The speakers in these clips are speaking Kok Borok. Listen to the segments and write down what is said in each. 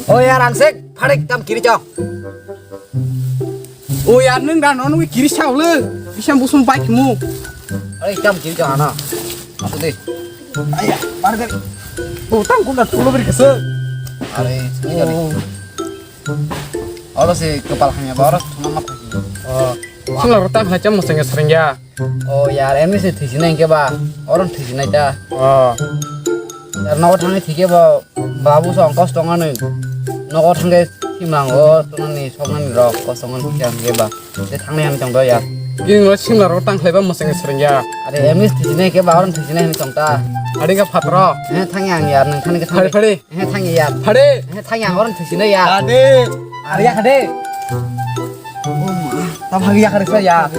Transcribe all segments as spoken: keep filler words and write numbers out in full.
O yar, ang sek pharik tam kiri chong. O yar, nwng da no nugwi kiri sa ule. Bisam busum bai kimu. Pharik tam kiri chong ano. Asu de. Aya, par gari. O tam kunda tulo beri kese. Are, sini gari. O. Oro se kepala hanya ba oro thuna mat. O. Sila rotam hacham musenge serengya. O yar, emni se thwisinai hwnkhe ba, oro thwisinai ta. O. Yar, nogo thangwi thwikhe bo, babu song kosto wngnani. Nogo thangkhe simang o tongnani, soknani rok kosto wngnani thwikhe hwnkhe ba. Tei thangnai hwnwi tongdo yar. Bini ulo simla rok tang khlaiba mwsang swrwngya. Are, emni thwisinai hwnkhe ba, oro thwisinai hwnwi tong ta. Ari kha phatro. He, thangya ang yar, nang thani khe thangya. Phari, phari. He, thangya yar. Phari. He, thangya ang oro thwisinai yar. Ade. Are yakha de. Tam hagi yakha riksa ya.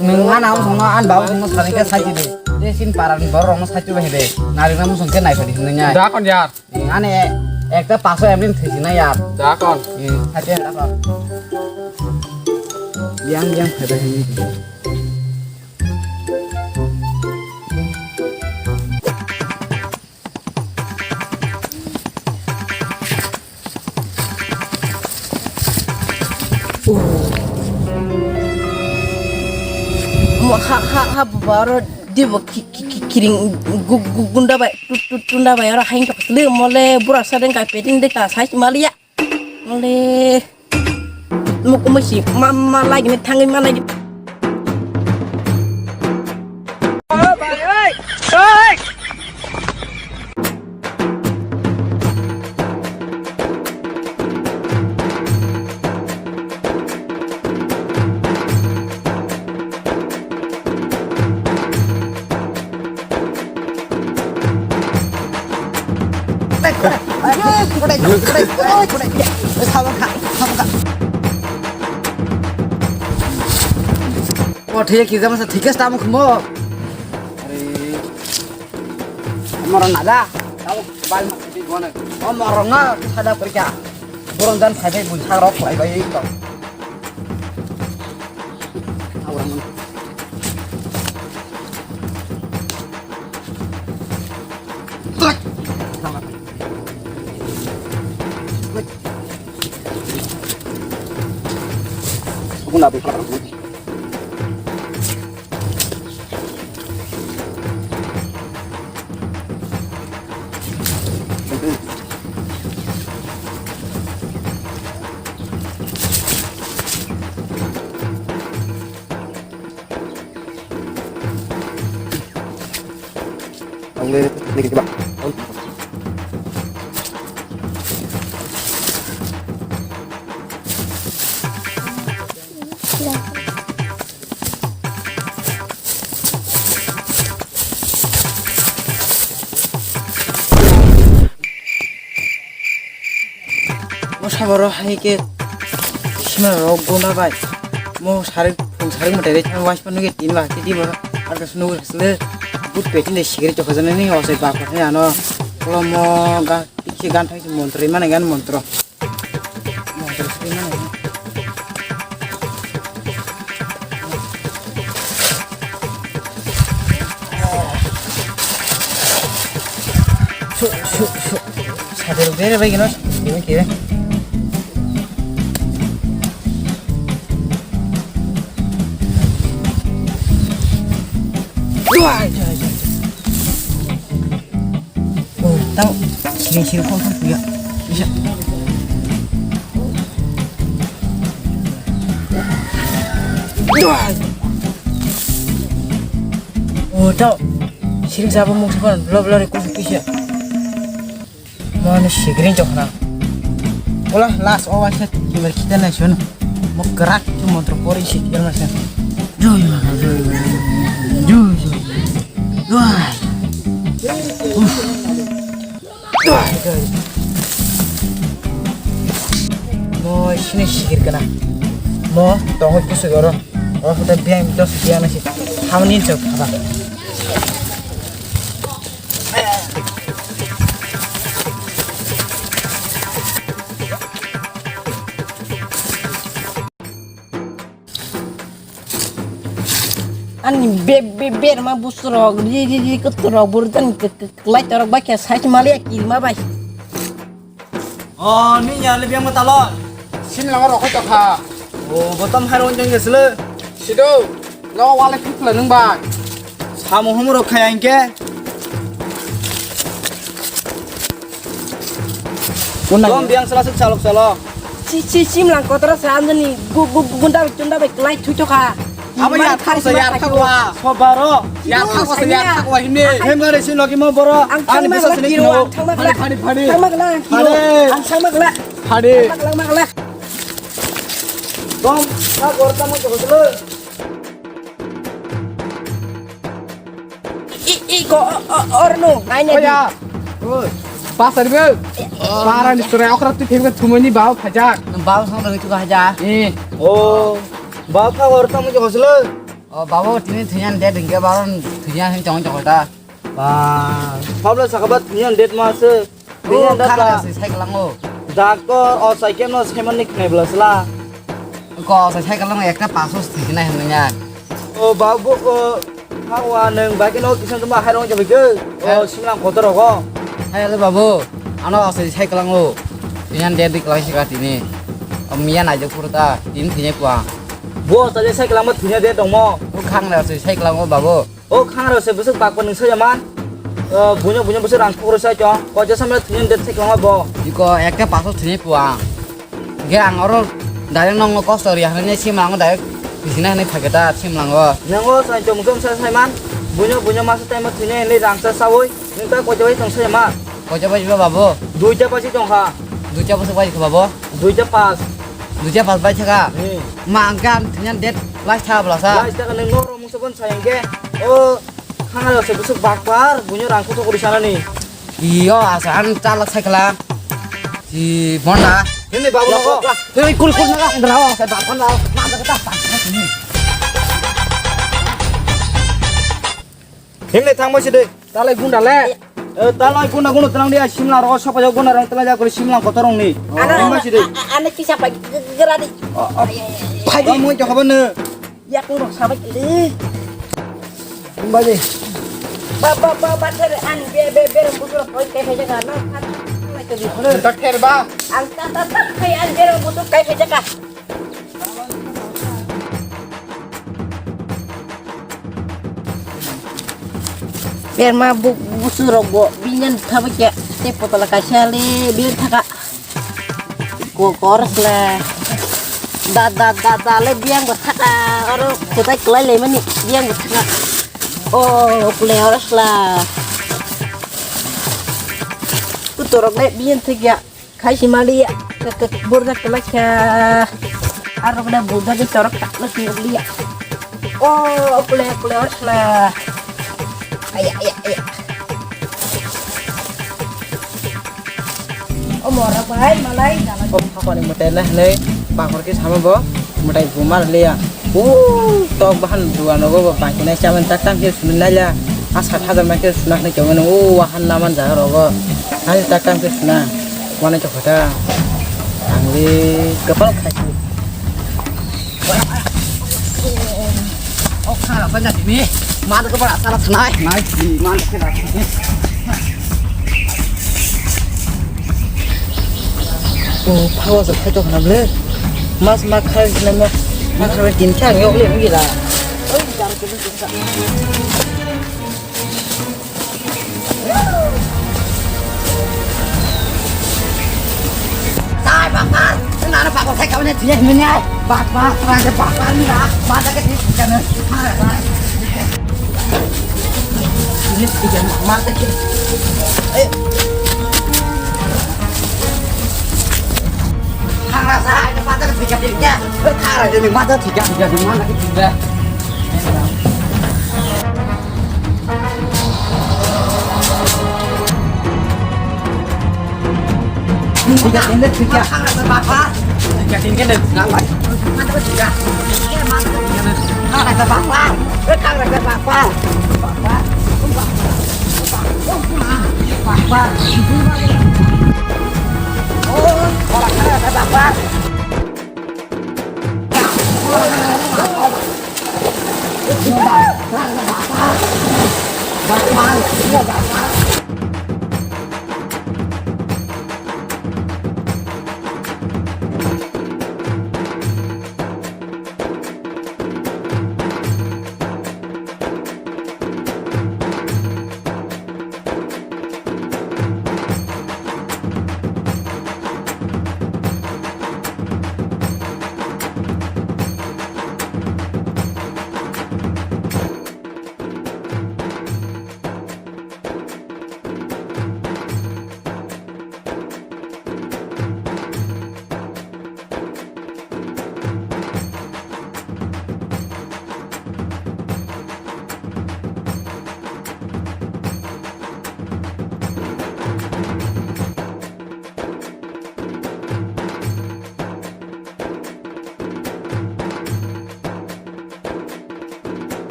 Nwng ana ang songno, an baba songno sanai khe sachi di. Je sin paran borok rokno sachi bai de. Nari na musong khe nai phadi hinwi nya. Da kon yar. Ani ekta paso emni thwisi na yar. Da kon. Sachi da kon. Yang yang phai bai hinwi. Mo ha ha ha baro dibo ki ki ki kiring gu gu gunda bai tut tut tunda bai aro hain tok le mole bura sa deng kai peting de ta sai maliya mole mo ko mo si ma ma lagi ne thangi ma lagi. O thik kisa masa thik kisa tamo khumo. Are. Moro nada. Tamo bal ma thik gone. O moro nga sada perikya. Borong dan phai phai bun sagrok phai bai to. O saboro hai khe sima rok guna bai. Mo sarik phung sarik mwtai bai thang wais panu khe tin ba khe di ba. Ar kasu nugur sile but petin de sigiri chokha jani ni osai ba ko ano. Kolomo ga tikse gan thai montro mane gan montro. Su, su, su. Sadero bere bai gino. Gino kire. Dua, dua, dua. Oh, tang, sini sini kau tu ya. Bisa. Wah. Oh, tau. Siring sabo mung sabo lo lo re kusu kisa. Mane sigring chokna. Ola last o waisa kimar kita na shon. Mo krak tu montro pori sikir masa. Joi maka joi. Joi joi. Wah. Uff. Mo sini sikir kana. Mo tongo kusuk oro. Oro kota biang dos biang nasi. Hamni chok khaba. Ani be be berma busrok ri ri ri kuturok burdan ke ke kelai torok bai ke sai mali akil ma bai. O, nini ya le biang mata lo. Sin lama rokho tokha. O, botom hai rong jeng gesle. Sido, lo wale khukla nung bai. Samung humro khaya hingke. Dom biang sala sik salok salo. Si, si, simlang kotora sa anjani gu, gu, gu, gunda bai, gunda bai kelai thui tokha. Abo ya thak sa ya thak wa. Sobaro. Ya thak wa sa ya thak wa himne. Hemgare si logi mo boro. Ang thangma bisa sini kino. Ang thangma phani, phani, phani. Thangma gela ang kino. Phani. Ang thangma gela. Phani. Thangma gela, thangma gela. Dom, sa gorta mo jogotlo. I, i, ko, o, o, orno, ngai ne. Oya. Oi. Pasar be. Para ni sore okra tu thembe thumani bao phajak. Bao sang dong itu haja. Eh. O. Bao kha or tamu jokoslo. O, babo tini thunyan de dingke baron thunyan hin chong chokota. Ba. Pablo sakaba thunyan det ma se. Thunyan dat khang la. Se sai kalango. Doctor o sai kemno seman ni khnai bla sla. Ko sai sai kalango ekta pasos thikna hinnya. O babu, o, hawa nung bai keno kisan tuma hairong jabai ke. O, eh, simlang kotor rogo. Hai le babu, ano sai sai kalango. Thunyan de dik lai sika tini. O, miya nai jok purta, tin thine kwa. Bo sai sai kalango thunyan de dongmo. O khang la sai sai kalango babu. O khang rao se bwswk bakbo nung saya man. O, bunyo bunyo bwswk rang khok roi sai chong. Ko jesa mane thunyan de sai kalango bo. Iko ekta pasos thine kwa. Ge ang oro direct nongo kosto ri hwnwi simlango direct bisina hwnwi phai khe ta simlango. Nongo sai chomsom sai sai man, buino buino masa time o thwinai hwnwi rangsa saui nwng ta koicha bai tong sai ma? Koicha bai ba babo? Duita bai tong kha. Duita bwswk bai kha babo? Duita pas. Duita pas bai thaka? Hmm. Ma ang khe ang thwinani date last tha bwlasa. Last tha nwng noro mungsa bon sai ang khe. O khana se bwswk bakpar buino rang kutu kuri sanani. Iyo, asa an chalak cycle a. Si bonda. Himni babu nogo. Hei, kul, kul naga. Drao, sa bapan lao. Nang kata tak. Himni thang mo sidi. Talai gunda le. Eh, talai gunda gunda tenang dia simla ro sapa jauh gunda rang tenang jauh kuri simla kotorong ni. Ana, himni sidi. Ana kisa pa geradi. Phai di mo jahaba ne. Yakung rok sabai kili. Baje. Ba, ba, ba, ba, ther an be, be, be, rong busu rok koi kai phai jaga na. Tak ther ba. Ang ta, ta, ta, kai an be, rong busu kai phai jaga. Berma bu, busu rok bo, binyan thabai kya, te potala kaisa le, bin thaka. Ko, korsle. Da, da, da, da, le biyang bo thaka. Oro kotai klai le mani biyang bo thaka. O, kule orsla. Kutorok le biyang thik ya. Khai si mali ya. Ke, ke, burda klai kha. Aro kena burda de torok tak le si ya. O, kule, kule orsla. Aya, aya, aya. O mora bai malai jalai. O phakoni mwtai na hinwi bakhor khe sama bo mwtai buma rwliya. O tok bahan dugan rogo bo baisinai chamani tak tang khe swnwi naila. A sat hajar mai khe suna hinwi tongmani o wahan naman jaga rogo. Ani tak tang khe suna. Wanai tongkha ta. Angli kwpal khai. O khara banja tini. Mana ke bara sala sanai. Nai si mana ke bara. O phawa sa khaito khana ble. Mas ma khai na ma. Ma khai tin kha ngi ok le ngi la. Oi jam ke. Sai bakar, nana bakar sai kau ne dia ni ai. Bakar, bakar ni lah, bakar ke dia ni. Ini dia mata ke. Eh. Khara sai, mata ke dia ni. Khara dia ni mata dia ni, mata ke dia.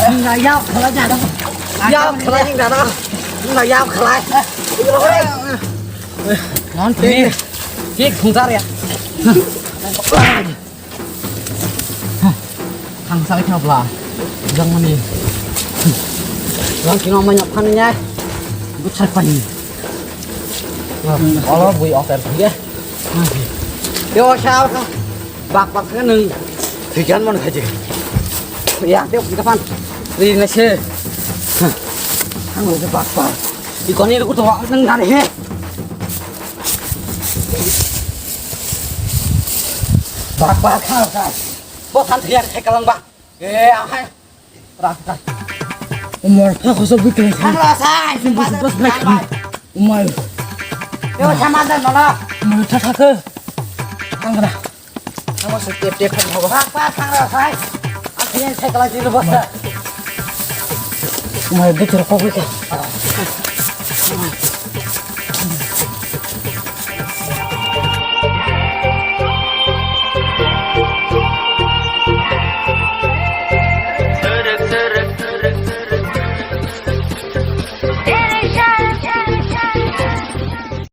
Yau khalai jana. Yau khalai jana. Yau khalai. Non te. Tik thungtar ya. Thang sai kha bla. Jang mani. Jang kino ma nyap khan nyai. Bu thar pani. Olo bui oter ye. Yo sa. Bak bak khe nwng thwijan man khaji. Ya, tei kapan ri na se. Ang lo bak bak. Ikoni ru to nwng dan he. Bak bak kha ka. Bo san thwiya khe kalang ba. E, ahai. Rak rak. Umar, ha khoso bikre. Thang la sai. Bas bas bas. Umar. Yo, sama dan mala. Umar, tha tha khe. Thang na. Thang se tep tep thang hobo. Pak pak thang ra sai. Ang thang sai kala jiru bosta. Mai bitir ko ko.